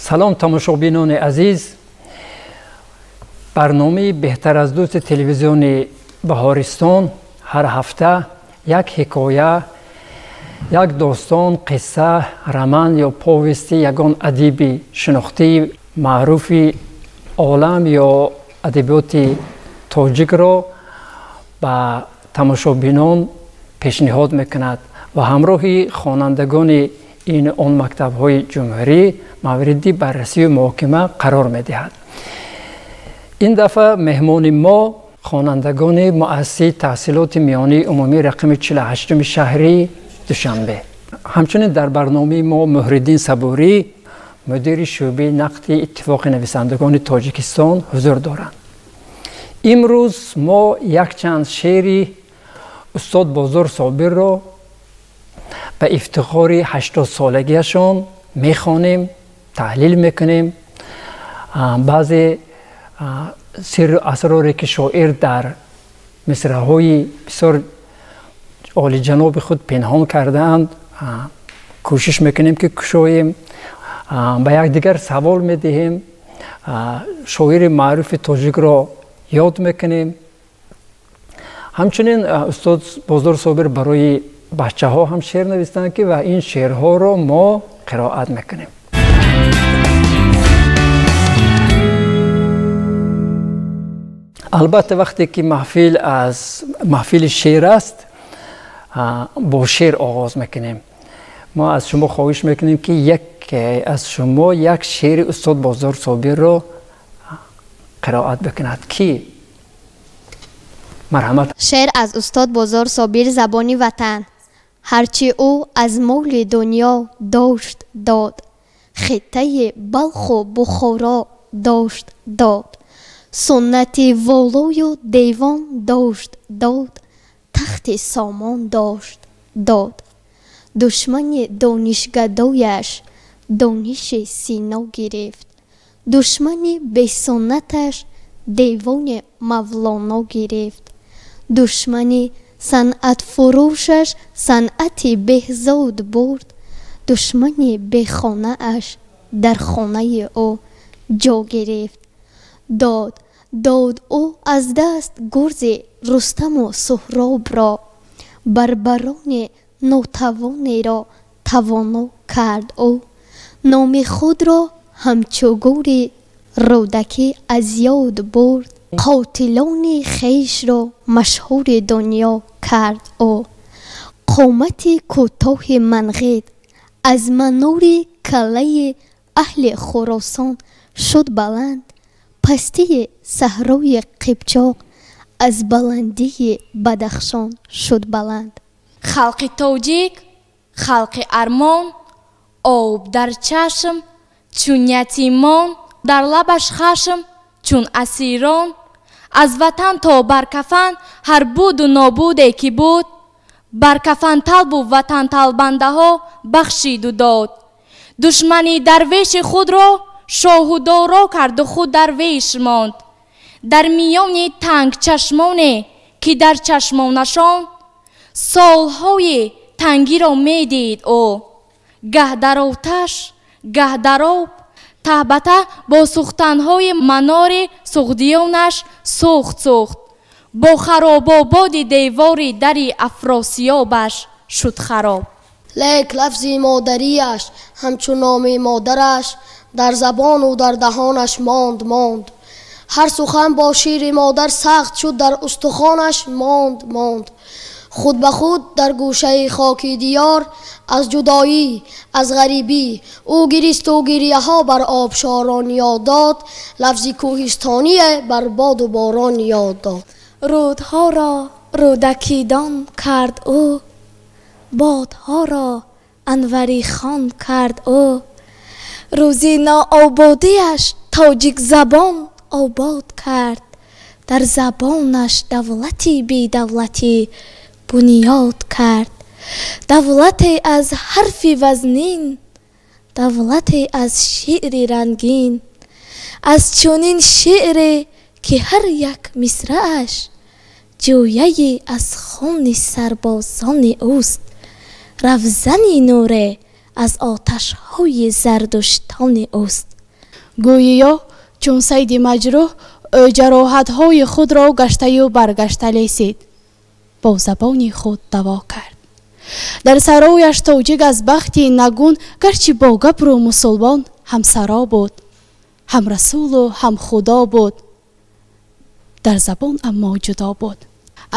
Салом, тамошобинони азиз. Барномаи беҳтар аз дӯсти телевизиони Баҳористон ҳар ҳафта як ҳикоя, як достон, қисса, роман ё повести ягон адиби шинохтаи маъруфи олам ё адабиёти тоҷикро ба тамошобинон пешниҳод мекунад ва ҳамроҳи хонандагони ин он мактабҳои ҷумҳурӣ мавриди баррасию муҳокима қарор медиҳад. Ин дафъа меҳмони мо хонандагони муассисаи таҳсилоти миёнаи умумии рақами 48 шаҳри Душанбе. Ҳамчунин дар барномаи мо Муҳриддин Сабурӣ, мудири шӯъбаи нақди Иттифоқи нависандагони Тоҷикистон ҳузур доранд. Имрӯз мо якчанд шеъри устод Бозор Собирро ба ифтихори 80-солагиашон мехонем, таҳлил мекунем. Баъзе сирру асроре ки шоир дар мисраҳои бисёр олиҷаноби худ пинҳон кардаанд, кӯшиш мекунем ки кушоем, ба якдигар савол медиҳем, шоири маъруфи тоҷикро ёд мекунем. Ҳамчунин устод Бозор Собир барои бачаҳо ҳам шеър навистанд ки ва ин шеърҳоро мо қироат мекунем. Албатта, вақте ки маҳфил аз маҳфили шеър аст, бо шеър оғоз мекунем. Мо аз шумо хоҳиш мекунем ки яке аз шумо як шеъри устод Бозор Собирро қироат бикунад. Ки? Марҳамат. Шеър аз устод Бозор Собир, забони ватан. Ҳарчи ӯ аз моли дунё дошт дод, хиттаи Балху Бухоро дошт дод, суннати волою девон дошт дод, тахти сомон дошт дод. Душмани донишгадояш дониши Сино гирифт, душмани бесуннаташ девони Мавлоно гирифт, душмани санъатфурӯшаш санъати Беҳзод бурд, душмани бехонааш дар хонаи ӯ ҷо гирифт. Дод дод ӯ аз даст гурзи Рустаму Суҳробро, барбарони нотавонеро тавоно кард ӯ. Номи худро ҳамчу гури Рӯдакӣ аз ёд бурд, қотилони хешро машҳури дунё кард ӯ. Қомати кӯтоҳи Манғит аз манори каллаи аҳли Хуросон шуд баланд, пастии саҳрои Қипчоқ аз баландии Бадахшон шуд баланд. Халқи тоҷик, халқи армон, об дар чашм чун ятимон, дар лабаш хашм чун асирон, аз ватан то бар кафан ҳар буду нобуде ки буд, бар кафанталбу ватанталбандаҳо бахшиду дод. Душмани дарвеши худро шоҳу доро карду худ дарвеш монд. Дар миёни тангчашмоне ки дар чашмонашон солҳои тангиро медид ӯ, гаҳ дар оташ, гаҳ дар об, таҳбата бо сӯхтанҳои манори суғдиёнаш сӯхт сӯхт, бо харобободи девори дари Афросиёбаш шуд хароб. Лек лафзи модариаш ҳамчун номи модараш дар забону дар даҳонаш монд монд. Ҳар сухан бо шири модар сахт шуд дар устухонаш монд монд. Худ ба худ дар гӯшаи хоки диёр аз ҷудоӣ, аз ғарибӣ ӯ гиристу гирияҳо бар обшорон ёд дод, лафзи кӯҳистоние бар боду борон ёд дод. Рӯдҳоро рӯдакидон кард ӯ, бодҳоро Анварихон кард ӯ. Рӯзи ноободиаш тоҷикзабон обод кард, дар забонаш давлати бедавлатӣ бунёд кард. Давлате аз ҳарфи вазнин, давлате аз шеъри рангин, аз чунин шеъре ки ҳар як мисрааш ҷӯяе аз хуни сарбозони ӯст, равзани нуре аз оташҳои зардуштони ӯст. Гӯё чун сайди маҷрӯҳ ӯ ҷароҳатҳои худро гаштаю баргашта лесид, бо забони худ даво кард. Дар сарояш тоҷик аз бахти нагун, гарчи бо габру мусулмон ҳамсаро буд, ҳам расулу ҳам худо буд, дар забон аммо ҷудо буд.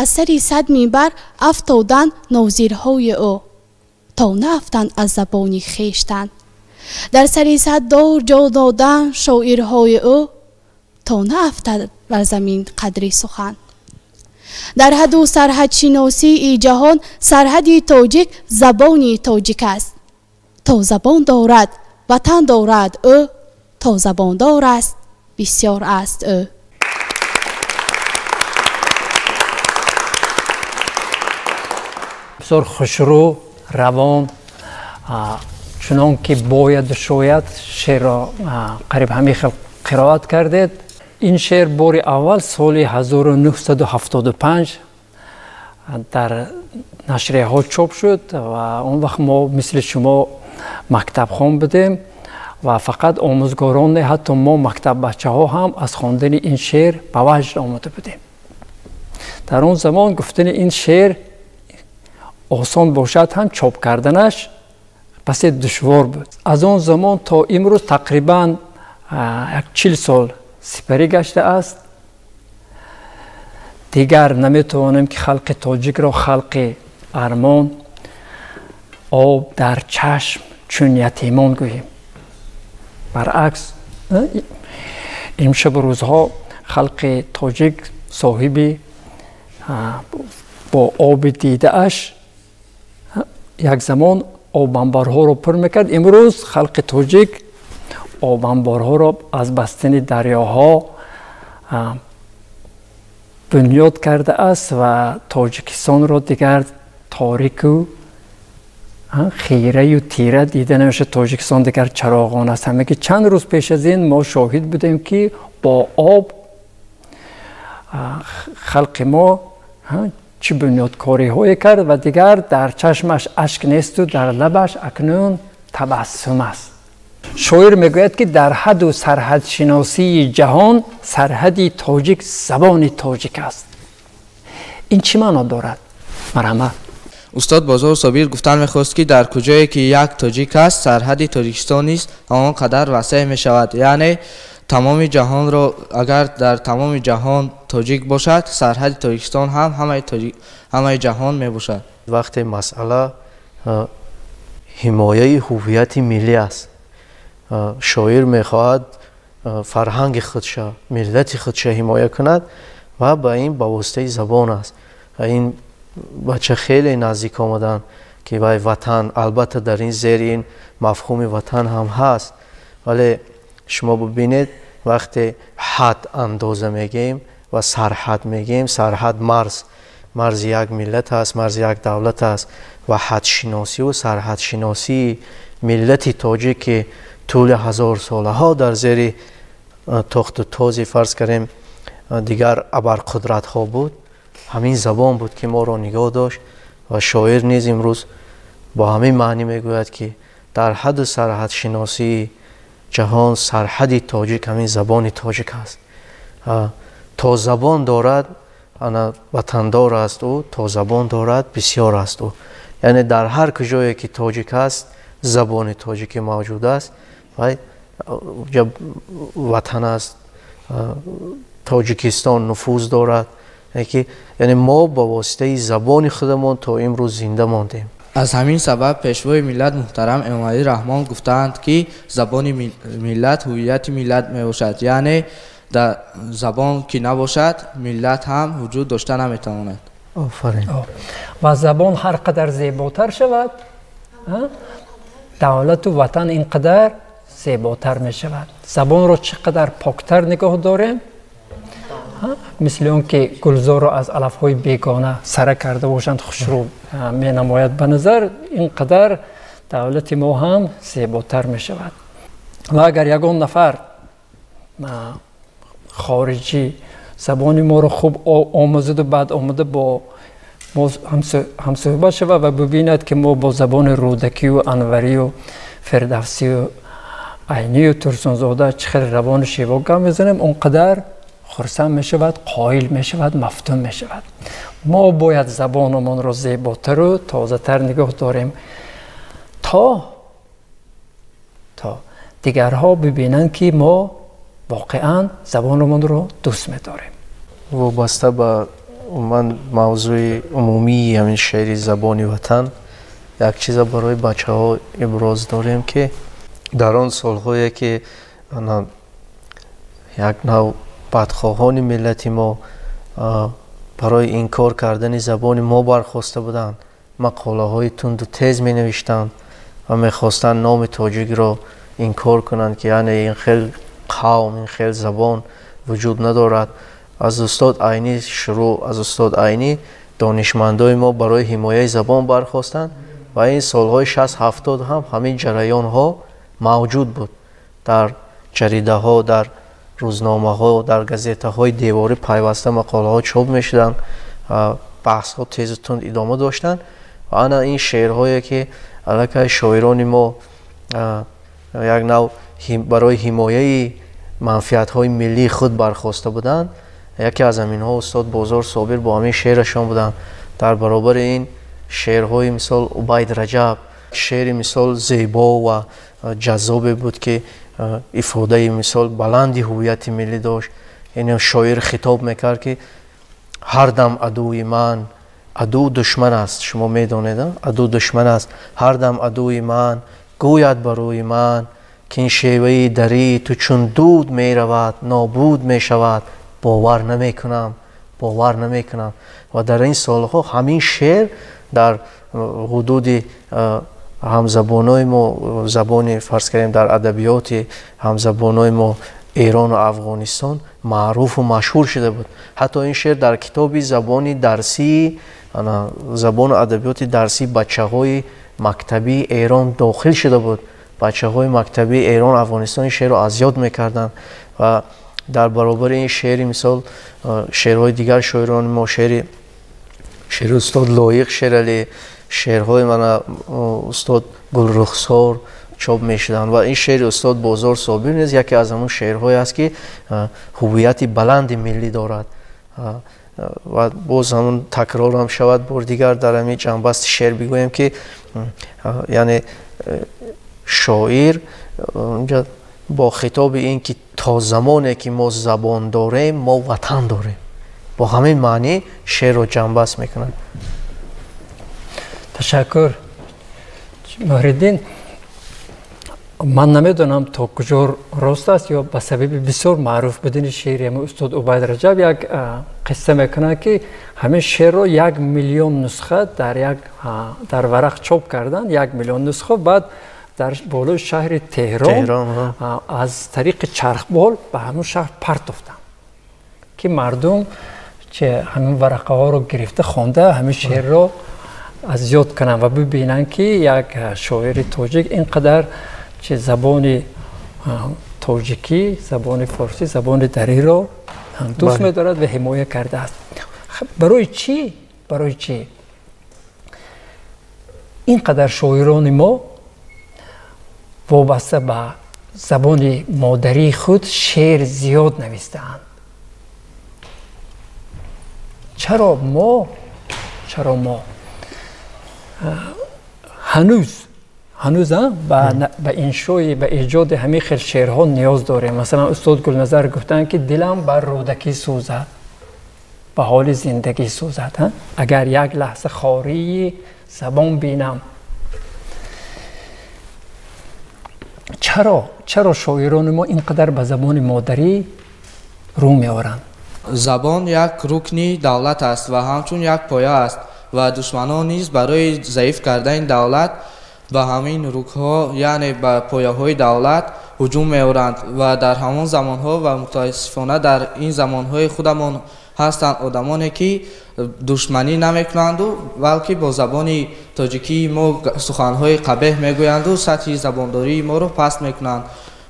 Аз сари 100 минбар афтоданд нозирҳои ӯ, то наафтанд аз забони хештан. Дар сари 100 дор ҷо доданд шоирҳои ӯ, то наафтад бар замин қадри сухан. Дар ҳаду сарҳадшиносии ҷаҳон сарҳади тоҷик забони тоҷик аст. То забон дорад ватан дорад ӯ, то забондор аст бисёр аст ӯ. Бисёр хушрӯ, равон, чунон ки бояду шояд шеърро қариб ҳамин хел қироат кардед. Ин шеър бори аввал соли 1975 дар нашрияҳо чоп шуд ва он вақт мо мисли шумо мактабхон будем ва фақат омӯзгорон не, ҳатто мо мактаббачаҳо ҳам аз хондани ин шеър ба ваҷд омода будем. Дар он замон гуфтани ин шеър осон бошад ҳам чоп карданаш басе душвор буд. Аз он замон то имрӯз тақрибан 40 сол сипарӣ гаштааст. Дигар наметавонем ки халқи тоҷикро халқи армон, об дар чашм чун ятимон гӯем. Баръакс, имшабу рӯзҳо халқи тоҷик соҳиби бо оби дидааш як замон обанборҳоро пур мекард. Имрӯз халқи тоҷик обанборҳоро аз бастани дарёҳо бунёд кардааст ва Тоҷикистонро дигар торику хираю тира дида намешавад. Тоҷикистон дигар чароғон аст. Ҳамаги чанд рӯз пеш аз ин мо шоҳид будем ки бо об халқи мо чӣ бунёдкориҳое кард ва дигар дар чашмаш ашк несту дар лабаш акнун табассум аст. Шоир мегӯяд ки дар ҳаду сарҳадшиносии ҷаҳон сарҳади тоҷик забони тоҷик аст. Ин чӣ маъно дорад? Марҳамат. Устод Бозор Собир гуфтан мехост, ки дар куҷое ки як тоҷик аст, сарҳади Тоҷикистон низ он қадар васеъ мешавад. Яъне тамоми ҷаҳонро агар дар тамоми ҷаҳон тоҷик бошад, сарҳади Тоҷикистон ҳам ҳамаи ҷаҳон мебошад. Вақте масъала ҳимояи ҳуввияти миллӣ аст, шоир мехоҳад фарҳанги худша, миллати худша ҳимоя кунад ва ба ин ба воситаи забон аст. Ин бача хеле наздик омадан ки вай ватан, албатта дар ин зери ин мафҳуми ватан ҳам ҳаст, вале шумо бибинед вақте ҳад андоза мегӯем ва сарҳад мегӯем, сарҳад марз, марзи як миллат аст, марзи як давлат аст ва ҳадшиносиву сарҳадшиносии миллати тоҷик ки тӯли ҳазорсолаҳо дар зери тохту този фарз кардем дигар абарқудратҳо буд, ҳамин забон буд ки моро нигоҳ дошт ва шоир низ имрӯз бо ҳамин маънӣ мегӯяд ки дар ҳаду сарҳадшиносии ҷаҳон сарҳади тоҷик ҳамин забони тоҷик аст. То забон дорад ана ватандор аст ӯ, то забон дорад бисёр аст ӯ. Яъне дар ҳар куҷое ки тоҷик аст, забони тоҷикӣ мавҷуд аст ва ватан аст, Тоҷикистон нуфуз дорад. Яъне мо ба воситаи забони худамон то имрӯз зинда мондем. Аз ҳамин сабаб пешвои миллат муҳтарам Эмомалӣ Раҳмон гуфтаанд, ки забони миллат ҳуввияти миллат мебошад. Яъне дар забон ки набошад, миллат ҳам вуҷуд дошта наметавонад. Офарин. Ва забон ҳар қадар зеботар шавад, давлату ватан ин қадар зеботар мешавад. Забонро чӣ қадар поктар нигоҳ дорем, мисли он ки гулзорро аз алафҳои бегона сара карда бошанд, хушрӯ менамояд ба назар, ин қадар давлати мо ҳам зеботар мешавад. Ва агар ягон нафар хориҷӣ забони моро хуб омӯзаду баъд омада бо мо ҳамсӯҳбат шавад ва бибинад ки мо бо забони Рӯдакию Анварию Фирдавсию Айнию Турсунзода чӣ хел равону шево гап мезанем, он қадар хурсанд мешавад, қоил мешавад, мафтун мешавад. Мо бояд забонамонро зеботару тозатар нигоҳ дорем, то дигарҳо бибинанд, ки мо воқеан забонамонро дӯст медорем. Вобаста ба умуман мавзӯи умумии ҳамин шеъри забони ватан, як чиза барои бачаҳо иброз дорем, ки дар он солҳое ки як нав бадхоҳони миллати мо барои инкор кардани забони мо бархоста буданд, мақолаҳои тунду тез менавиштанд ва мехостанд номи тоҷикро инкор кунанд, ки яъне ин хел қавм, ин хел забон вуҷуд надорад. Аз устод Айнӣ шурӯъ, аз устод Айнӣ донишмандои мо барои ҳимояи забон бархостанд ва ин солҳои 60-70 ҳам ҳамин ҷараёнҳо мавҷуд буд. Дар ҷаридаҳо, дар рӯзномаҳо, дар газетаҳои деворӣ пайваста мақолаҳо чоп мешуданд, баҳсҳо тезу тунд идома доштанд. Ва ана ин шеърҳое ки аллакай шоирони мо як нав барои ҳимояи манфиатҳои миллии худ бархоста буданд, яке аз ҳаминҳо устод Бозор Собир бо ҳамин шеърашон буданд. Дар баробари ин шеърҳои мисол Убайд Раҷаб, шеъри мисол зебо ва ҷаззобе буд, ки ифодаи мисол баланди ҳуввияти миллӣ дошт. Яъне шоир хитоб мекард, ки ҳар дам адуи ман, аду душман аст, шумо медонед, аду душман аст, ҳар дам адуи ман гӯяд ба рӯи ман, ки ин шеваи дарӣ ту чун дуд меравад, нобуд мешавад, бовар намекунам, бовар намекунам. Ва дар ин солҳо ҳамин шеър дар ҳудуди ҳамзабонои мо, забони фарз кардем дар адабиёти ҳамзабонои мо Эрону Афғонистон маъруфу машҳур шуда буд. Ҳатто ин шеър дар китоби забони дарсии забону адабиёти дарсии бачаҳои мактабии Эрон дохил шуда буд. Бачаҳои мактабии Эрон, Афғонистон ин шеърро аз ёд мекарданд. Ва дар баробари ин шеъри мисол шеърҳои дигар шоирони мо, шеъри устод Лоиқ Шералӣ, шеърҳои мана устод Гулрухсор чоп мешуданд. Ва ин шеъри устод Бозор Собир низ яке аз ҳамон шеърҳое аст, ки ҳуввияти баланди миллӣ дорад. Ва боз ҳамон такрор ҳам шавад, бор дигар дар ҳамин ҷанбасти шеър бигӯем, ки яъне шоир инҷа бо хитоби ин ки то замоне ки мо забон дорем, мо ватан дорем, бо ҳамин маънӣ шеърро ҷанбаст мекунад. Ташаккур, Муҳриддин. Ман намедонам то куҷо рост аст ё ба сабаби бисёр маъруф будани шеъри устод Убайд Раҷаб як қисса мекунад, ки ҳамин шеърро 1 миллион нусха дар варақ чоп карданд, 1 миллион нусха, баъд дар болои шаҳри Теҳрон аз тариқи чархбол ба ҳамон шаҳр партофтанд, ки мардум ҳамин варақаҳоро гирифта хонда ҳамин шеърро аз ёд кунанд ва бибинанд, ки як шоири тоҷик ин қадар че забони тоҷикӣ, забони форсӣ, забони дариро дӯст медорад ва ҳимоя кардааст. Барои чӣ? Барои чӣ ин қадар шоирони мо вобаста ба забони модарии худ шеър зиёд навистаанд? Чаро мо ҳанӯз ба иншои, ба эҷоди ҳамин хел шеърҳо ниёз дорем? Масалан, устод Гулназар гуфтанд, ки дилам бар Рӯдакӣ сӯзад, ба ҳоли зиндагӣ сӯзад, агар як лаҳза хории забон бинам. Чаро шоирони мо ин қадар ба забони модарӣ рӯ меоранд? Забон як рукни давлат аст ва ҳамчун як поя аст ва душманон низ барои заиф кардани давлат ба ҳамин рукҳо, яъне ба пояҳои давлат ҳуҷум меоранд. Ва дар ҳамон замонҳо ва мутаассифона дар ин замонҳои худамон ҳастанд одамоне, ки душманӣ намекунанду, балки бо забони тоҷикии мо суханҳои қабеҳ мегӯянду сатҳи забондории моро паст мекунанд.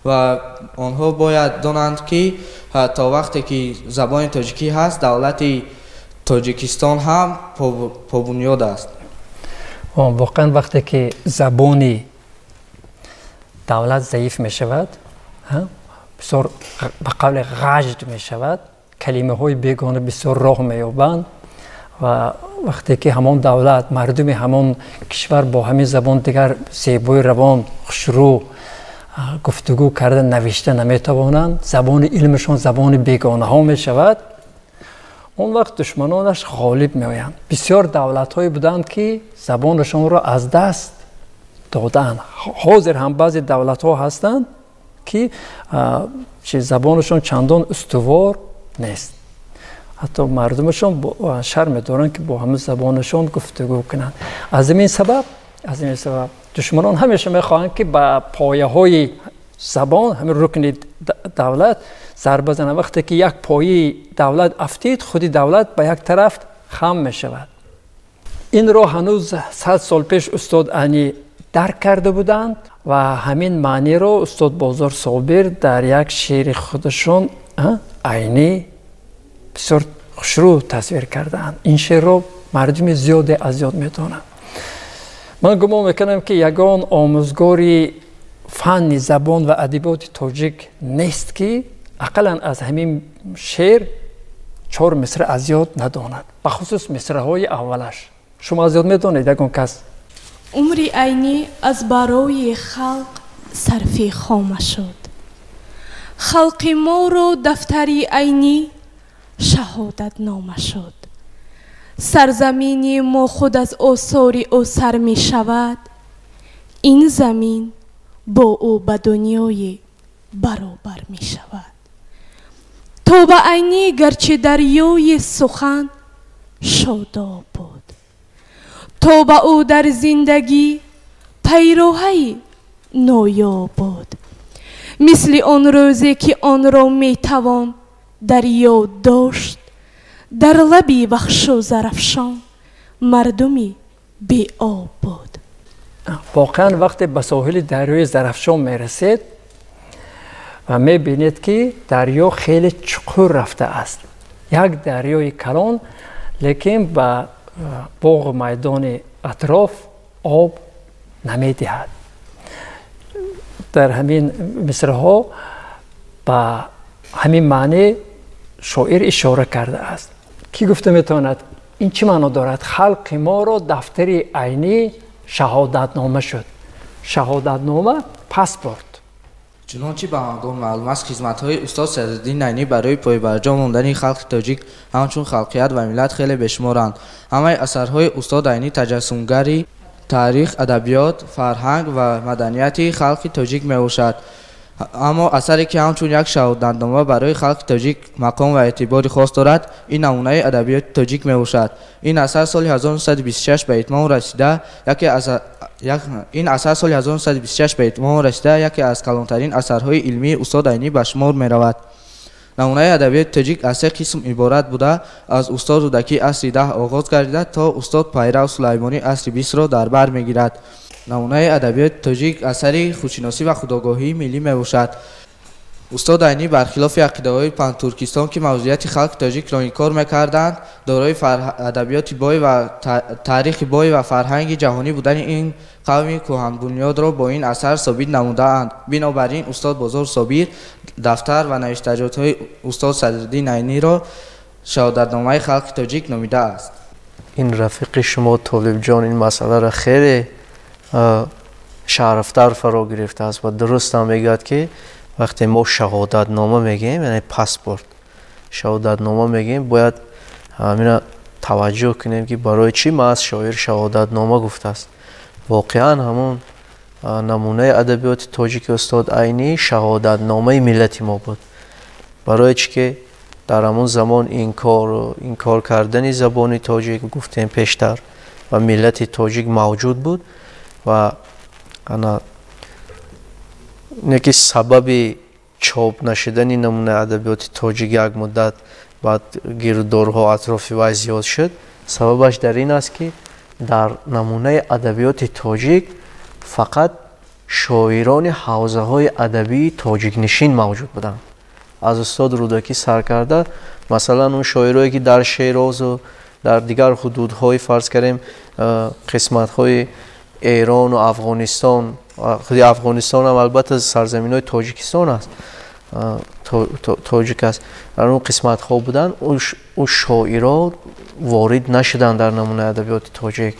Ва онҳо бояд донанд, ки то вақте ки забони тоҷикӣ ҳаст, давлати Тоҷикистон ҳам побунёд аст. Воқеан вақте ки забони давлат заиф мешавад, бисёр ба қавли ғаҷд мешавад, калимаҳои бегона бисёр роҳ меёбанд ва вақте ки ҳамон давлат, мардуми ҳамон кишвар бо ҳамин забон дигар зебои равон, хушрӯ гуфтугӯ карда навишта наметавонанд, забони илмашон забони бегонаҳо мешавад, он вақт душманонаш ғолиб меоянд. Бисёр давлатҳое буданд, ки забонашонро аз даст додаанд. Ҳозир ҳам баъзе давлатҳо ҳастанд, ки забонашон чандон устувор нест. Ҳатто мардумашон шарм медоранд, ки бо ҳамин забонашон гуфтугӯ кунанд. Аз ин сабаб душманон ҳамеша мехоҳанд, ки ба пояҳои забон, ҳамин рукни давлат зарба зананд. Вақте ки як пояи давлат афтид, худи давлат ба як тараф хам мешавад. Инро ҳанӯз 100 сол пеш устод Айнӣ дарк карда буданд ва ҳамин маъниро устод Бозор Собир дар як шеъри худашон Айнӣ бисёр хушрӯ тасвир кардаанд. Ин шеърро мардуми зиёде аз ёд медонанд. Ман гумон мекунам, ки ягон омӯзгори фанни забон ва адабиёти тоҷик нест, ки ақаллан аз ҳамин шеър 4 мисра аз ёд надонад, бахусус мисраҳои аввалаш. Шумо аз ёд медонед ягон кас? Умри Айнӣ аз барои халқ сарфи хома шуд. Халқи моро дафтари Айнӣ шаҳодатнома шуд. Сарзамини мо худ аз осори ӯ сар мешавад. Ин замин бо ӯ ба дунёи баробар мешавад. То ба Айнӣ гарчи дарёи сухан шодоб буд, то ба ӯ дар зиндагӣ пайроҳаи ноёб буд. Мисли он рӯзе ки онро метавон дар ёд дошт, дар лаби Вахшу Зарафшон мардуми беоб буд. Воқеан вақте ба соҳили дарёи Зарафшон мерасед ва мебинед, ки дарё хеле чуқур рафтааст. Як дарёи калон, лекин ба боғу майдони атроф об намедиҳад. Дар ҳамин мисраҳо ба ҳамин маъне шоир ишора кардааст. Кӣ гуфта метавонад ин чӣ маъно дорад? Халқи моро дафтари Айнӣ шаҳодатнома шуд. Шаҳодатнома паспорт. Чунончи ба ҳангом маълум аст, хизматҳои устод Садриддин Айнӣ барои пойбарҷо мондани халқи тоҷик ҳамчун халқият ва миллат хеле бешуморанд. Ҳамаи асарҳои устод Айнӣ таҷассумгари таърих, адабиёт, фарҳанг ва маданияти халқи тоҷик мебошад. Аммо асаре ки ҳамчун як шаҳодатнома барои халқи тоҷик мақом ва эътибори хос дорад, ин намунаи адабиёти тоҷик мебошад. Ин асар соли 1926 ба итмом расида, яке аз калонтарин асарҳои илмии устод Айнӣ ба шумор меравад. Намунаи адабиёти тоҷик аз се қисм иборат буда, аз устод Рӯдакӣ асри 10 оғоз гардида то устод Пайрав Сулаймонӣ асри 20-ро дар бар мегирад. Намунаи адабиёти тоҷик асари худшиносӣ ва худогоҳии миллӣ мебошад. Устод Айнӣ бархилофи ақидаҳои пантуркистон, ки мавҷудияти халқи тоҷикро инкор мекарданд, дорои адабиёти бой ва таърихи бой ва фарҳанги ҷаҳонӣ будани ин қавми кӯҳанбунёдро бо ин асар собит намудаанд. Бинобар ин устод Бозор Собир дафтар ва навиштаҷотҳои устод Садриддин Айниро шаҳодатномаи халқи тоҷик номидааст. Ин рафиқи шумо Толибҷон ин масъаларо хеле шарфтар фаро гирифтааст ва дуруст ҳам мегӯяд, ки вақте мо шаҳодатнома мегӯем, яъне паспорт, шаҳодатнома мегӯем, бояд ҳамина таваҷҷӯҳ кунем, ки барои чӣ маҳз шоир шаҳодатнома гуфтааст. Воқеан ҳамон намунаи адабиёти тоҷики устод Айнӣ шаҳодатномаи миллати мо буд. Барои чӣ ки дар ҳамон замон инкор кардани забони тоҷик гуфтем пештар ва миллати тоҷик мавҷуд буд ва неки сабаби чоп нашудани намунаи адабиёти тоҷик як муддат баъд гирдорҳо атрофи вай зиёд шуд. Сабабаш дар ин аст, ки дар намунаи адабиёти тоҷик фақат шоирони ҳавзаҳои адабии тоҷикнишин мавҷуд буданд. Аз устод Рӯдакӣ сар карда, масалан, он шоирое ки дар Шерозу дар дигар ҳудудҳои фарз кардем қисматҳои Эрону Афғонистон Худи Афғонистон ҳам албатта сарзаминҳои Тоҷикистон аст, тоҷик аст. Дар он қисматҳо буданд, ӯ шоиро ворид нашуданд дар намунаи адабиёти тоҷик.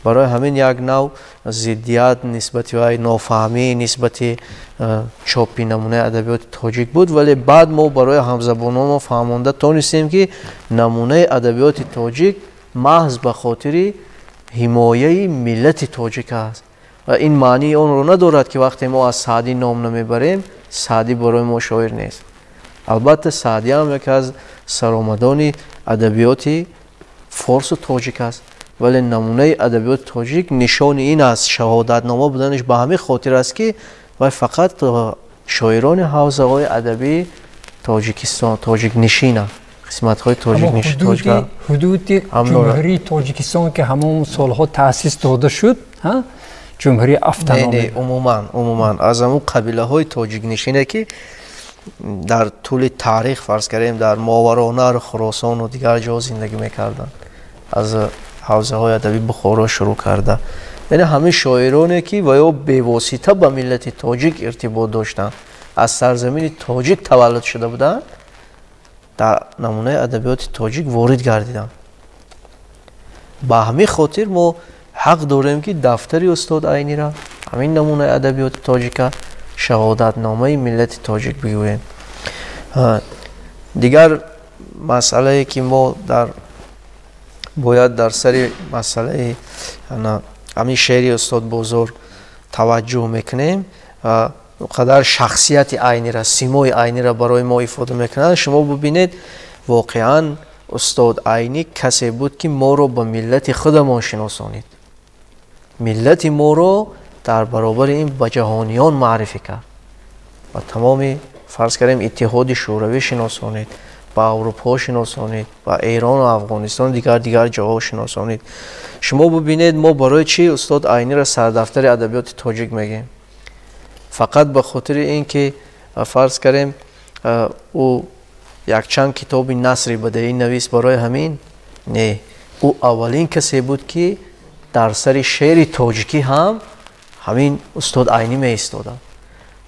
Барои ҳамин як нав зиддият нисбати вай, нофаҳмӣ нисбати чопи намунаи адабиёти тоҷик буд. Вале баъд мо барои ҳамзабононмо фаҳмонда тонистем, ки намунаи адабиёти тоҷик маҳз ба хотири ҳимояи миллати тоҷик аст ва ин маънии онро надорад, ки вақте мо аз Саъдӣ ном намебарем, Саъдӣ барои мо шоир нест. Албатта, Саъдӣ ҳам яке аз саромадони адабиёти форсу тоҷик аст, вале намунаи адабиёти тоҷик нишони ин аст, шаҳодатнома буданаш ба ҳамин хотир аст, ки вай фақат шоирони ҳавзаҳои адабии Тоҷикистон, тоҷикнишина, қисматҳои тоҷикнишин. Ҳудуди Ҷумҳурии Тоҷикистон, ки ҳамон солҳо таъсис дода шуд, ҷумҳурии автономӣ. Умуман аз ҳамон қабилаҳои тоҷикнишине, ки дар тӯли таърих, фарз кардем, дар Моваронаҳр, Хуросону дигар ҷо зиндагӣ мекарданд, аз ҳавзаҳои адабии Бухоро шурӯъ карда, яъне ҳамин шоироне, ки ва ё бевосита ба миллати тоҷик иртибот доштанд, аз сарзамини тоҷик таваллуд шуда буданд, дар намунаи адабиёти тоҷик ворид гардиданд. Ба ҳамин хотир мо ҳақ дорем, ки дафтари устод Айнира, ҳамин намунаи адабиёти тоҷика, шаҳодатномаи миллати тоҷик бигӯем. Дигар масъалае, ки мо бояд дар сари масъалаи ҳамин шеъри устод Бозор таваҷҷӯҳ мекунем, қадар шахсияти Айнира, симои Айнира барои мо ифода мекунад. Шумо бибинед, воқеан устод Айнӣ касе буд, ки моро ба миллати худамон шиносонид, миллати моро дар баробари ин ба ҷаҳониён маърифӣ кард ва тамоми, фарз кардем, Иттиҳоди Шӯравӣ шиносонид, ба Аврупо шиносонид, ба Эрону Афғонистон, дигар ҷоҳо шиносонид. Шумо бибинед, мо барои чӣ устод Айниро сардафтари адабиёти тоҷик мегӯем? Фақат ба хотири ин ки, фарз кардем, ӯ якчанд китоби насри бадаӣ навист, барои ҳамин не. Ӯ аввалин касе буд, ки дар сари шеъри тоҷикӣ ҳам ҳамин устод Айнӣ меистоданд.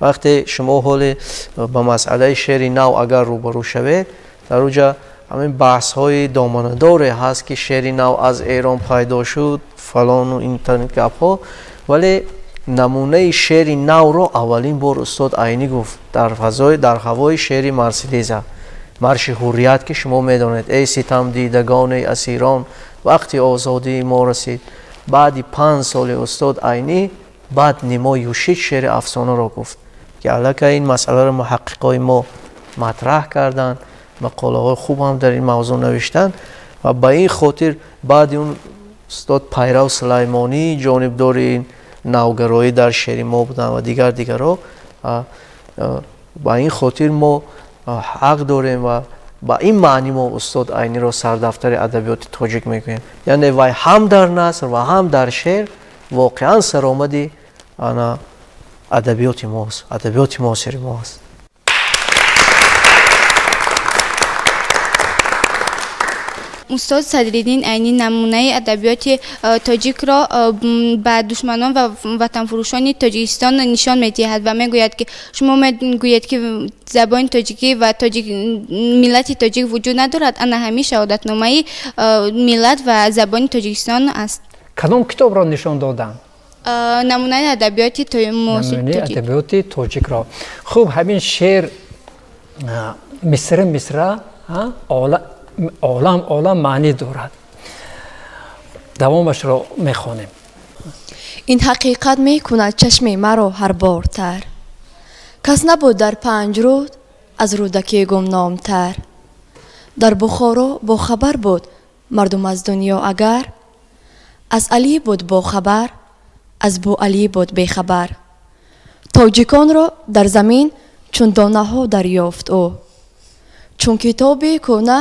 Вақте шумо ҳоле ба масъалаи шеъри нав агар рӯбарӯ шавед, дар уҷа ҳамин баҳсҳои доманадоре ҳаст, ки шеъри нав аз Эрон пайдо шуд, фалону интернет гапҳо, вале намунаи шеъри навро аввалин бор устод Айнӣ гуфт дар фазои, дар ҳавои шеъри Марсилеза, марши ҳуррият, ки шумо медонед: «Эй ситамдидагони асирон, вақти озодии мо расид». Баъди 5 соли устод Айнӣ баъд Нимо Юшид шеъри афсонаро гуфт, ки аллакай ин масъаларо муҳаққиқои мо матраҳ карданд, мақолаҳои хуб ҳам дар ин мавзӯъ навиштанд. Ва ба ин хотир баъди он устод Пайрав Сулаймонӣ ҷонибдори ин навгароӣ дар шеъри мо буданд ва дигар дигарҳо. Ба ин хотир мо ҳақ дорем ва ба ин маънӣ мо устод Айниро сардафтари адабиёти тоҷик мегӯем, яъне вай ҳам дар наср ва ҳам дар шеър воқеан саромади ана адабиёти мост, адабиёти муосири мо аст. Устод Садриддин Айнӣ намунаи адабиёти тоҷикро ба душманон ва ватанфурӯшони Тоҷикистон нишон медиҳад ва мегӯяд, ки шумо мегӯед, ки забони тоҷикӣ ва миллати тоҷик вуҷуд надорад, ана ҳамин шаҳодатномаи миллат ва забони Тоҷикистон аст. Кадом китобро нишон доданд? Намунаи адабиёти. Намунаи адабиёти тоҷикро. Хуб, ҳамин шеър мисра мисра олам олам маънӣ дорад. Давомашро мехонем. Ин ҳақиқат мекунад чашми маро ҳар бортар. Кас набуд дар Панҷруд аз Рӯдакӣ гумномтар. Дар Бухоро бохабар буд мардум аз дунё агар, аз Алӣ буд бохабар, аз Буалӣ буд бехабар. Тоҷиконро дар замин чун донаҳо дарёфт ӯ, чун китоби кӯна